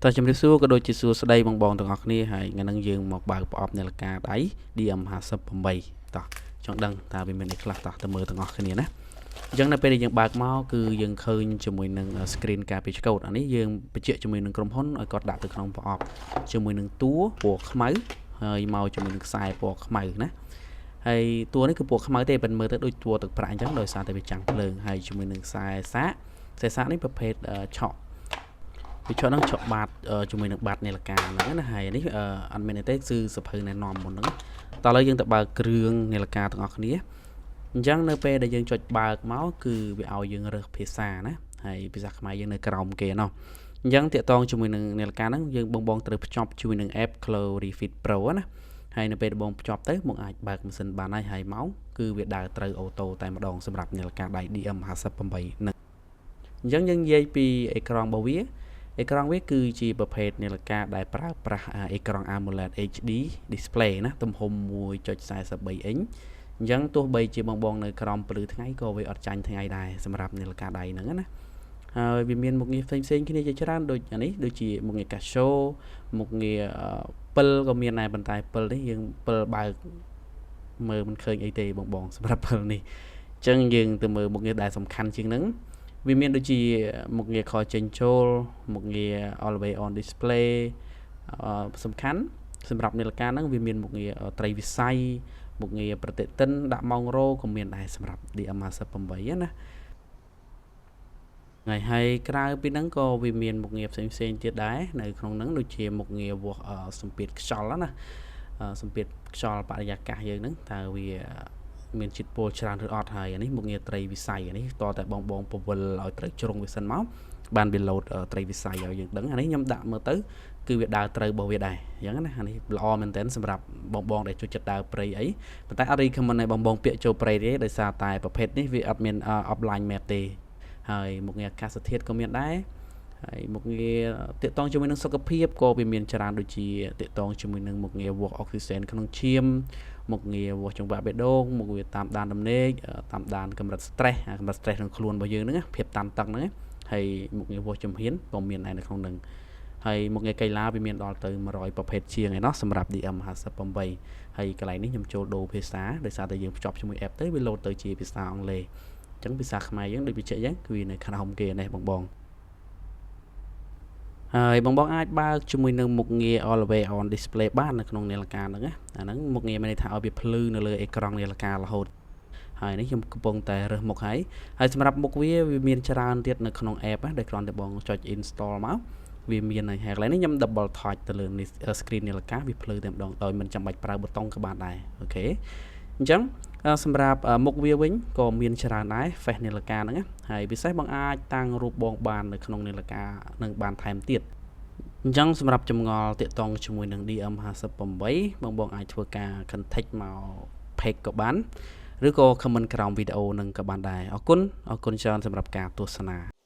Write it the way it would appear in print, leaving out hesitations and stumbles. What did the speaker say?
តើជំរាបសួរក៏ដូចជាសួស្តីបងបងទាំងអស់គ្នាហើយថ្ងៃនេះយើងមកបើកប្រអប់នាឡិកាដៃ DM58 តោះចង់ដឹងតើវាមានអីខ្លះតោះទៅមើលទាំងអស់គ្នាណាអញ្ចឹងនៅពេលដែលយើងបើកមកគឺយើងឃើញជាមួយនឹង screen ការពារឆ្កូតអានេះយើងបញ្ជាក់ជាមួយនឹងក្រុមហ៊ុនឲ្យគាត់ដាក់ទៅក្នុងប្រអប់ជាមួយនឹងតួពណ៌ខ្មៅហើយមកជាមួយនឹងខ្សែពណ៌ខ្មៅណាហើយតួនេះគឺពណ៌ខ្មៅទេប៉ុន្តែមើលទៅដូចតួទឹកប្រាក់អញ្ចឹងដោយសារតែវាចាំងភ្លើងហើយជាមួយនឹងខ្សែសាកខ្សែសាកនេះប្រភេទឆក់វាឆក់ហ្នឹងឆក់បាតជាមួយនឹងបាតនាឡិកាហ្នឹងណាហើយនេះអត់មានអីទេគឺសភៅណែនាំមុនហ្នឹងតោះឥឡូវយើងទៅបើកគ្រឿងនាឡិកាទាំងអស់គ្នាអញ្ចឹងនៅពេលដែលយើងចុចបើកមកគឺវាឲ្យយើងរើសភាសាណាហើយភាសាខ្មែរយើងនៅក្រោមគេណោះអញ្ចឹងតាក់ទងជាមួយនឹងនាឡិកាហ្នឹងយើងបងបងត្រូវភ្ជាប់ជាមួយនឹង app Clorifit Pro ណាហើយនៅពេលបងភ្ជាប់ទៅមកអាចបើកម៉ាស៊ីនបានហើយហើយមកគឺវាដើរត្រូវ auto តែម្ដងសម្រាប់នាឡិកាដៃ DM58 ហ្នឹងអញ្ចឹងយើងនិយាយពីអេក្រង់របស់វាអេក្រង់វាគឺជាប្រភេទនាឡិកាដែលប្រើប្រាស់អេក្រង់ AMOLED HD display ណាទំហំ1.43អ៊ីញអញ្ចឹងទោះបីជាបងបងនៅក្រោមពន្លឺថ្ងៃក៏វាអត់ចាញ់ថ្ងៃដែរសម្រាប់នាឡិកាដៃហ្នឹងណាហើយវាមានមុខងារផ្សេងផ្សេងគ្នាជាច្រើនដូចអានេះដូចជាមុខងារ Casio មុខងារពិលក៏មានដែរប៉ុន្តែពិលនេះយើងពិលបើកមើលមិនឃើញអីទេបងបងសម្រាប់ពិលនេះអញ្ចឹងយើងទៅមើលមុខងារដែលសំខាន់ជាងហ្នឹងវាមានដូចជាមុខងារ call ចេញចូលមុខងារ always on display សំខាន់សម្រាប់នាឡិកាហ្នឹងវាមានមុខងារត្រីវិស័យមុខងារប្រតិទិនដាក់ម៉ោងរោក៏មានដែរសម្រាប់ DM58 ណាថ្ងៃហើយក្រៅពីហ្នឹងក៏វាមានមុខងារផ្សេងផ្សេងទៀតដែរនៅក្នុងហ្នឹងដូចជាមុខងារវាស់សម្ពាធខ្យល់ណាសម្ពាធខ្យល់បរិយាកាសយើងហ្នឹងតើវាមានជាតិពុលច្រើនឬអត់ហើយអានេះមុខងារត្រីវិស័យអានេះតតែបងបងពវល់ឲ្យត្រូវជ្រុងវាសិនមកបានវាលោតត្រីវិស័យឲ្យយើងដឹងអានេះខ្ញុំដាក់មើលទៅគឺវាដើរត្រូវរបស់វាដែរអញ្ចឹងណាអានេះល្អមែនទែនសម្រាប់បងបងដែលចូលចិត្តដើរព្រៃអីប៉ុន្តែអត់ recommend ឲ្យបងបងពាក់ចូលព្រៃទេដោយសារតែប្រភេទនេះវាអត់មាន offline map ទេហើយមុខងារអាកាសធាតុក៏មានដែរហើយមុខងារតាកតងជាមួយនឹងសុខភាពក៏វាមានច្រើនដូចជាតាកតងជាមួយនឹងមុខងារវាស់អុកស៊ីសែនក្នុងឈាមមុខងារវាស់ចង្វាក់បេះដូងមុខងារតាមដានដំណេកតាមដានកម្រិត stress កម្រិត stress ក្នុងខ្លួនរបស់យើងហ្នឹងភាពតានតឹងហ្នឹងហើយមុខងារវាស់ជំហានក៏មានដែរនៅក្នុងហ្នឹងហើយមុខងារកីឡាវាមានដល់ទៅ100ប្រភេទជាងឯណោះសម្រាប់ DM58 ហើយកន្លែងនេះខ្ញុំចូលដូរភាសាដោយសារតែយើងភ្ជាប់ជាមួយ app ទៅវាលោតទៅជាភាសាអង់គ្លេសអញ្ចឹងភាសាខ្មែរយើងដូចបញ្ជាក់អញ្ចឹងគឺវានៅក្រោមគេនេះបងបងហើយបងបងអាចបើកជាមួយនឹងមុខងារ always on display បាននៅក្នុងនាឡិកាហ្នឹងណាអាហ្នឹងមុខងារមានន័យថាឲ្យវាភ្លឺនៅលើអេក្រង់នាឡិការហូតហើយនេះខ្ញុំកំពុងតែរើសមុខហើយហើយសម្រាប់មុខវាវាមានច្រើនទៀតនៅក្នុង app ណាដែលគ្រាន់តែបងចុច install មកវាមានហើយហើយកន្លែងនេះខ្ញុំ double touch ទៅលើ screen នាឡិកាវាភ្លឺតែម្ដងដោយមិនចាំបាច់ប្រើប៊ូតុងក៏បានដែរ OK អញ្ចឹងសម្រាប់មុខវាវិញក៏មានច្រើនដែរ face នាឡិកាហ្នឹងហើយពិសេសបងអាចតាំងរូបបងបាននៅក្នុងនាឡិកានឹងបានថែមទៀតអញ្ចឹងសម្រាប់ចម្ងល់តាកតងជាមួយនឹង DM58 បងបងអាចធ្វើការ contact មក page ក៏បានឬក៏ comment ក្រោមវីដេអូនឹងក៏បានដែរអរគុណអរគុណច្រើនសម្រាប់ការទស្សនា។